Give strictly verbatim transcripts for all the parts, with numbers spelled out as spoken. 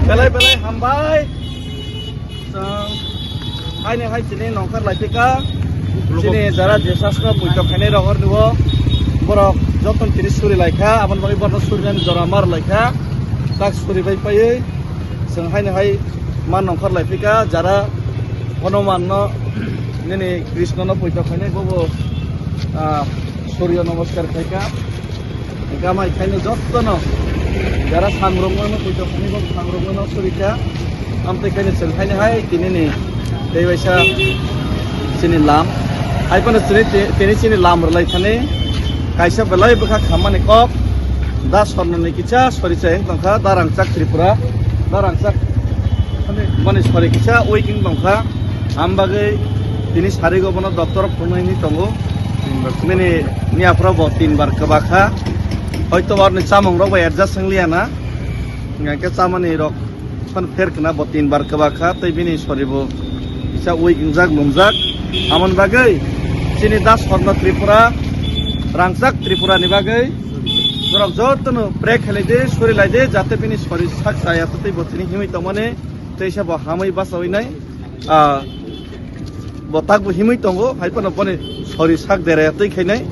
Belai belai hambai. Chwng haini hai chini nongkhor laipika. Chini jara jesasno puito khainai rok orni o. Borok joton tini suri laikha, aboni bagwi borno surinani jora mar laikha. Tak suri bai paiwi chwng haini hai man nongkhor laipika, jara Hanumanno nini Krishnono puito khainai bobo, ah, suryo namaskar khaika. Gamai khaino jottono jara sangrokmano puito khainai bobo sangrokmano surika. Amtwi khaino chwng khaino hai tinini tei waisa chini lam. Hai phano chini ti-, tini chini lam rwlai thani kaisa belai bwkha khammani kok. Da Sornoni kisa sori chayeng tongkha, da Rangchak Tripura, da Rangchak boni sori kisa weekend tongkha. Am bagwi tini sarigo bono doctor phunui hinwi tongo. Nini niyaphro bo tinbar kwbakha. Hoito arni chamung rok bai adjust wng liya na. Hingkhe chamani rok phano pher khna bo tinbar kwbakha tei bini sori bo kisa weak wngjak lumjak. Amoni bagwi chini da Sorno Tripura, Rangchak Tripura ni bagwi borok jotono pray khlai de, sori lai de, jate bini sori sak chaya tei bo tini himwi tongmani tei se bo hamwi bachawi nai. Ah, bo takbo himwi tongo, hai phano boni sori sak deraya twi khainai,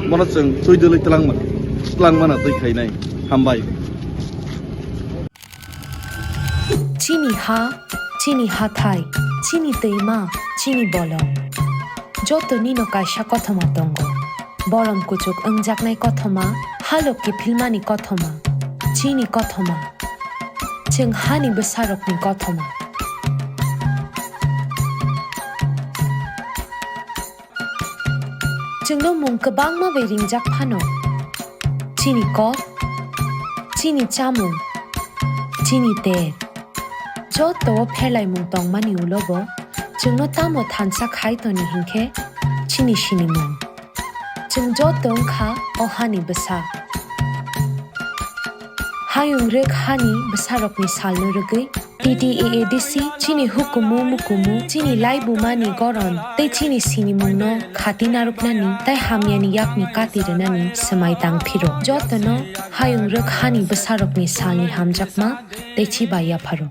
bono chwng twi dwlwi twlangma, twlangmana twi khainai. Hambai. Chini ha, chini hathai, chini twima, chini bolong. Joto nino kaisa kothoma tongo. Bolong kuchuk wngjaknai kothoma, halok kiphilmani kothoma, chini kothoma, chwng hani bwsarokni kothoma. Chwngno mung kwbangma bai ringjak phano, chini kok, chini chamung, chini ter, joto o pherlaimung tongmani ulo bo chwngno tamo thansa khai toni hinkhe chini sinimung. Chwng joto wngkha o hani bwsa. Hayung rwk hani bwsarokni salno rwgwi T T A A D C chini hukumu mukumu, chini laibumani goron tei chini sinimungno khati narwknani tei hamyani yakni kati rwnani swmai tang phiro. Jotono hayung rwk hani bwsarokni salni hamjakma tei chiba yapharo.